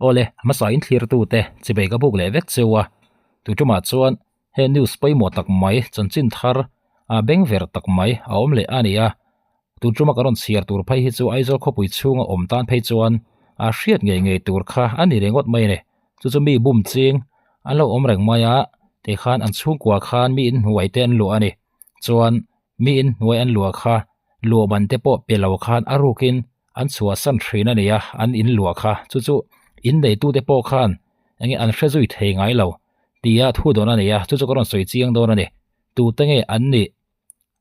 Awle, hmasa in thlirtute chibei ka buk leh vek cheu a, tuitumah chuan he news pawimawh tak mai chanchin thar a beng ver tak mai a awm leh a ni a, tuihtuma ka rawn chhiar tur phei hi chu Aizawl khawpui chhunga awm tan phei chuan a hriat ngei ngei tur kha a ni ringawt mai a ni. Chu chu mi bum ching an lo awm reng mai a, tikhan an chhungkua khan mi inhnuai te an luah a ni. Chuan mi inhnuai an luah kha luahman te pawh pe lo khan a rukin an chhuahsan thin a ni a, an in luah kha. Chu chu in neitute pawh khan enge an hre zui thei ngai lo tia thu dawn a ni a, chu chu ka rawn sawi chiang dawn a ni. Tute nge an nih?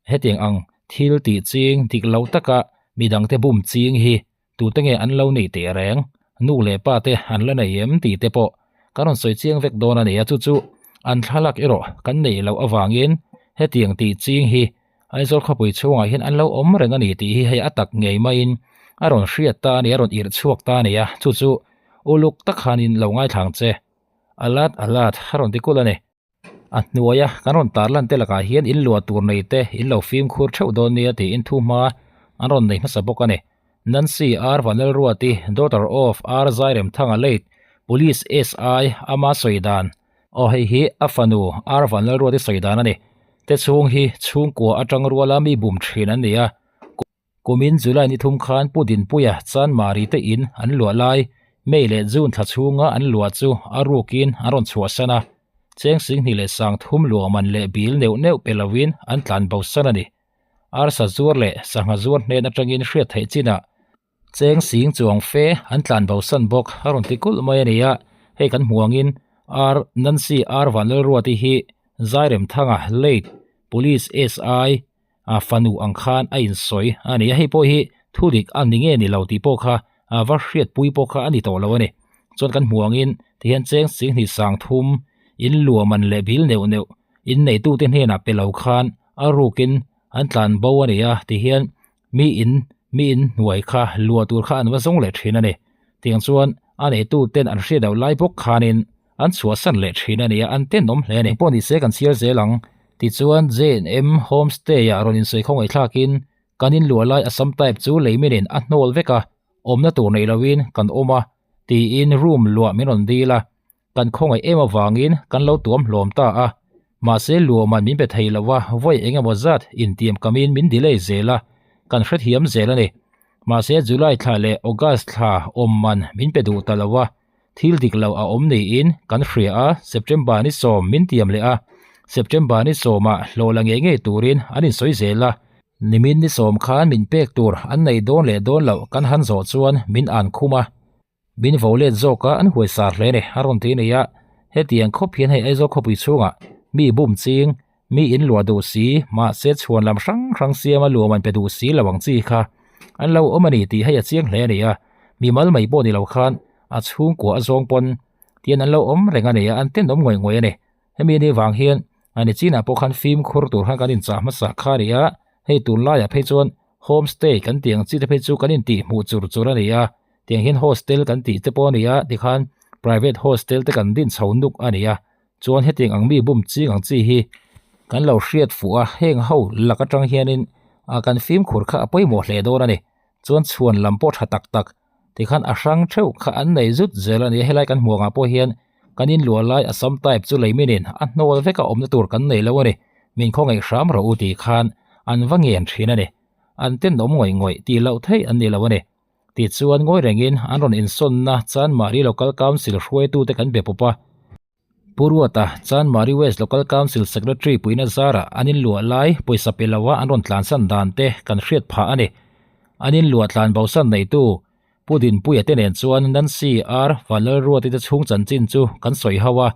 Hetiang ang thil tih ching dik lo taka midangte bum ching hi tute nge an lo nih teh reng? Nu leh pa te an la nei em tih te pawh ka rawn sawi chiang vek dawn a ni a, chu chu an thlalak erawh kan neih loh avangin hetiang tih ching hi Aizawl khawpui chhungah hian an lo awm reng a ni tih hi hei a tak ngei maiin a rawn hriat ta a ni, a rawn irh chhuak ta a ni a, chu chu uluk tak khanin lo ngaithlang che. Alat alat a rawn ti kulh a ni. A hnuaia kan rawn tarlan te lakah hian in luah tur nei te in lo fimkhur theuh dawn nia tiin thu hma an rawn nei hmasa bawk a ni. Nancy R Vanlalruati, daughter of R Zairemthanga late Police SI ama sawi dan Aw hei hi a fanu R Vanlalruati sawi dan a ni. Te chhung hi chhungkua atang ruala mi bum thin an ni a. Kumin July ni thum khan Pu Dinpuia Chanmari te in an luah lai May leh June thla chhunga an luah chu a rukin an rawn chhuahsan a. Cheng Singhnih leh Sangthum luahman leh bil neuh neuh pe lovin an tlan bosan a ni. Arsa zuar leh sangha zuar hnen atangin hriat theih chinah Cheng sing chuang fe an tlan bosan bawk a rawn ti kulh mai a ni a, hei kan hmu angin R Nancy R Vanlalruati hi Zairemthanga late Police SI a fanu ang khan a insawi a ni a, hei pawh hi thu dik a ni nge ni lo tih pawh kha a va hriatpui pawh kha a ni tawh lo a ni. Chuan kan hmu angin tihian cheng sing hnih sang thum in luahman leh bil neuh neuh in neitute hnenah pe lo khan a rukin an tlan bo a ni a, tihian Mi in, mi in hnuai kha luah tur kha an va zawng leh thin a ni. Tiang chuan a neitu ten an hriat loh lai bawk khanin an chhuahsan leh thin a ni a, an tenawm hle a ni. Pawh ni se kan chhiar zel ang. Tichuan JNM Homestay ah rawn insawi khawngaih thlakin kan in luah lai Assam type chu leiminin a hnawl vek a, awmna tur nei loin kan awm a tiin room luah min rawn dil a. Kan khawngaih em avangin kan lo tuam hlawm ta a, mahse luahman min pe thei lo a, vawi eng emaw zat intiam kamin min delay zel a, kan hrethiam zel a ni. Mahse July thla leh August thla awm man min pe duh ta lo a, thil dik lo a awm niin kan hria a, September ni sawm min tiam leh a, September ni sawmah hlawh la ngei ngei turin an insawi zel a, nimin ni sawm khan min pek tur an nei dawn leh dawn loh kan han zawh chuan min an khum a. Min vo let zawk a, an huai sar hle a ni, a rawn ti a ni a. Hetiang khawp hian hei Aizawl khawpui chhungah mi bum ching, mi in luah duh si, mahse chhuan lam hrang hrang siama luam an pe duh si lo ang chi kha an lo awm a ni tih hei a chiang hle a ni a. Mi mal mai pawh ni lo khan a chhungkua a zawng pawn tian an lo awm reng a ni a, an tenawm ngawih ngawih a ni. Hemi ni vang hian a ni chinah pawh khan fimkhur tur khan kan inchah hmasa kha a ni a, hei tunlaiah phei chuan Homestay kan tih ang chi te phei chu kan intih hmuh chur chur a ni a, tiang hian hostel kan tih te pawh a ni a, tikhan private hostel te kan din chho nuk a ni a, chuan hetiang ang mi bum ching ang chi hi kan lo hriat fuh a, heng ho lak atang hianin ah kan fimkhur kha a pawimawh hle dawn a ni, chuan chhuan lam pawh tha tak tak tikhan a hrang theuh kha an nei zut zel a ni a, helai kan hmuh angah pawh hian kan inluah lai Assam type chu lei minin a hnawl vek a awmna tur kan nei lo a ni, min khawngaih hram rawh u tih khan an va ngen thin a ni, an tenawm ngawih ngawih tih loh theih an ni lo a ni. Tichuan ngawi rengin an rawn insawnna Chanmari Local Council hruaitute kan be pawp a. Pu Ruata, Chanmari West Local Council Secretary puihna zarah an inluah lai pawisa pe loa an rawn tlansan dan te kan hriat phah a ni. An inluah tlan bosan neitu Pu Dinpuia te nen chuan Nancy R Vanlalruati te chhung chanchin chu kan sawi ho a,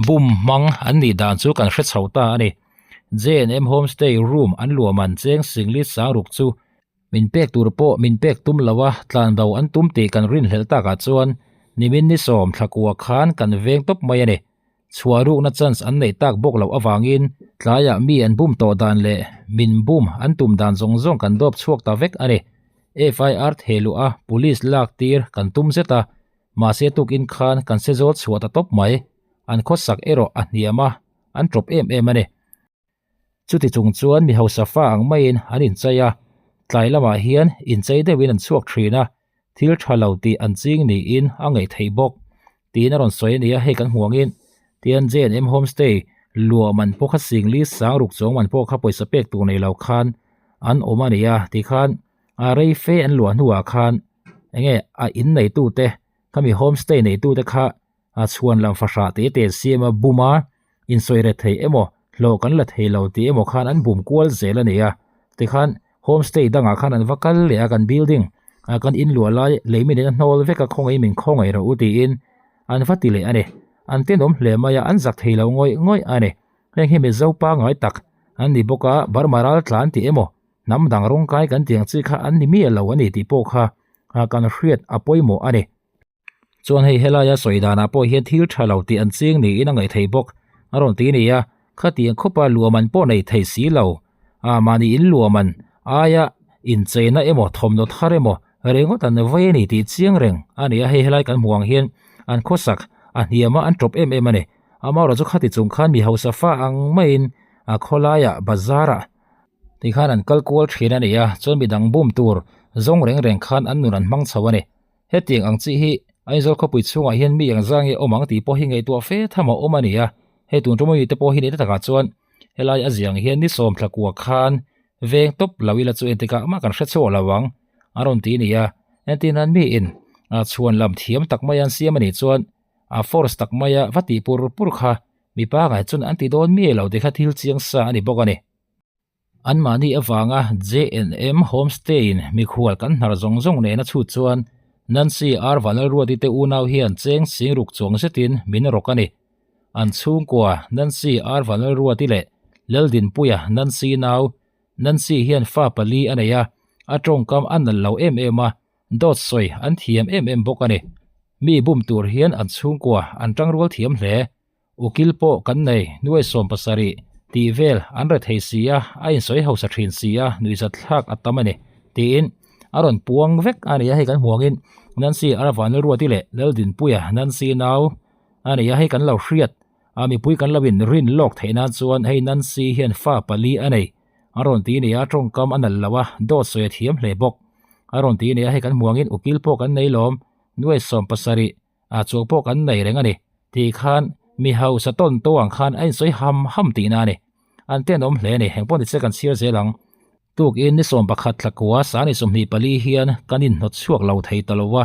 bum hmang an nih dan chu kan hre chho ta a ni. JNM Homestay room an luahman cheng Singli Sangruk chu Min pek tur pawh min pek tum lo a, tlan bo an tum tih kan rinhlelh takah chuan nimin ni sawm thla kua khan kan veng tawp mai a ni. Chhuah rukna chance an neih tak bawk loh avangin tlaiah mi an bum tawh dan leh min bum an tum dan zawng zawng kan dawp chhuak ta vek a ni. FIR thehluh a police lak tir kan tum zet a, mahse tukin khan kan se zawl chhuah ta tawp mai. An khawsak erawh a hniam a, an tawp em em a ni. Chuti chung chuan mi hausa fa ang maiin an inchei a, tlai lamah hian inchei deuhin an chhuak thin a. Thil tha lo tih an ching niin a ngaih theih bawk tiin a rawn sawi a ni a, hei kan hmuh angin tian JNM Homestay luah man pawh kha singli sang ruk chuang man pawh kha pawisa pek tur nei lo khan an awm a ni a tikhan a rei fe an luah hnuah khan enge a in neitute khami homestay neitute kha a chhuan lam fahrah te te siam a bum a, insawi re thei emaw hlawh kan la thei lo tih emaw khan an bum kual zel a ni a, tikhan homestay dangah khan an va kal leh a kan building ah kan in luah lai lei min in a hnawl vek a khawngaih min khawngaih rawh u tiin an va ti leh a ni, an tenawm hle mai a an zak thei lo ngawih ngawih a ni, heng hi Mizo pangngai tak an ni bawk a Burma ral tlan tih emaw hnam dang rawngkai kan tih ang chi kha an ni miah lo a ni tih pawh kha kan hriat a pawimawh a ni. Chuan hei helaia sawi danah pawh hian thil tha lo tih an ching niin a ngaih theih bawk a rawn ti a ni a, khatiang khawpa luahman pawh nei thei si lo. A mahni in luahman aia incheina emaw thawmhnaw thar emaw ringawt an vei a ni tih chiang reng a ni a, hei helai kan hmuh ang hian an khawsak a hniam a an tawp em em a ni. Amaherawhchu chu khati chung khan mi hausa fa ang maiin a khawlaiah bazar ah tikhan an kal kual thin a ni a, chuan midang bum tur zawng reng reng khan an nun an hmang chho a ni. Hetiang ang chi hi Aizawl khawpui chhungah hian mi engzang nge awm ang tih pawh hi ngaihtuah fe tham a awm a ni a, hei tun ṭawm ami te pawh hi ni ta takah chuan helai a ziang hian ni sawm thla kua khan veng tawp lo ila chu entikah mah kan hre chhuak lo ang a rawn ti a ni a, entir nan mi in chhuan lam thiam tak mai an siam a nih chuan a force tak maia va tih pur pur kha mipa ngai chuan an ti dawn mi lo ti kha thil chiang sa a ni bawk a ni. Anmahni avanga JNM Homestay-in mikhual kan hnar zawng zawng nena chhut chuan Nancy R. Vanlalruati te unau hian cheng sing ruk chuang zetin min rawk a ni. An chhungkua Nancy R. Vanlalruati leh Laldinpuia Nancy nau Nancy hian fa pali a nei a, a tawngkam a nalh lo em em a, dawt sawi an thiam em em bawk a ni. Mi bum tur hian an chhungkua an tangrual thiam hle. Ukil pawh kan nei, nuai 70 tih vel an re thei si a, a insawi hausa thin si a, nuihzat thlak a tam a ni, tiin a rawn puang vek a ni a, hei kan hmuangin Nancy Arvanelruati leh Laldinpuia Nancy nau a ni a, hei kan lo hriat a, mipui kan lo inrin lawk theih nan chuan hei Nancy hian fa pali a nei a rawn ti a ni a, tawngkam a nalh lo a, dawt sawi a thiam hle bawk a rawn ti a ni a, hei kan hmuangin ukil pawh kan nei lawm, nuai 70 a chuang pawh kan nei reng a ni tih khan mi hausa tawn to ang khan a insawi ham ham tihna a ni. An tenawm hle a ni, eng pawh ni che kan chhiar zel ang. Tukin ni 11 thla kua sani 24 hian kan inhnawt chhuak lo thei ta lo a,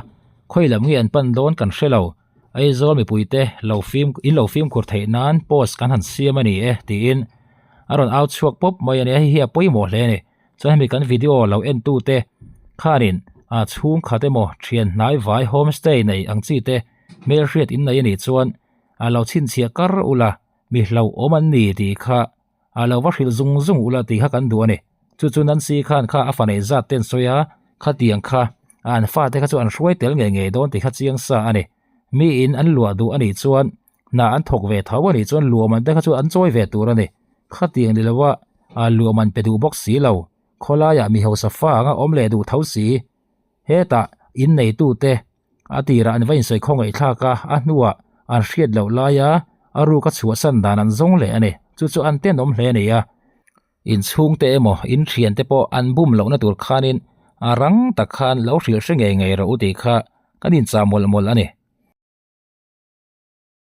khawi lam nge an pan dawn kan hre lo. Aizawl mipuite lo fim in lo fimkhur theih nan post kan han siam a ni e tiin a rawn au chhuak pawp mai a ni a, hei hi a pawimawh hle a ni. Chuan hemi kan video lo en tu te khanin a chhungkhat emaw thian hnai vai homestay nei ang chi te hmelhriat in nei a nih chuan a lo chhinchhiah kar ula mi hlauhawm an ni tih kha a lo va hrilh zung zung ula tih kha kan duh a ni. Chu chu Nancy khan kha a fa neih zat ten sawi a khatiang kha an fate kha chu an hruai tel ngei ngei dawn tih kha chiang sa a ni. Mi in an luah duh a nih chuan hna an thawk ve tho a nih chuan luahman te kha chu an chawi ve tur a ni. Khatiang ni lova a luahman pe duh bawk si lo. Khawlaiah mi hausa fa anga awm leh duh tho si. Hetah in neitute a tirah an va insawi khawngaih thlak a, a hnuah an hriat loh laia a ruk a chhuahsan dan an zawng leh a ni. Chu chu an tenawm hle a ni a. Inchhungte emaw in thiante pawh an bum lohna tur khanin a rang tak khan lo hrilh hre ngei ngei rawh u tih kha kan inchah mawlh mawlh a ni.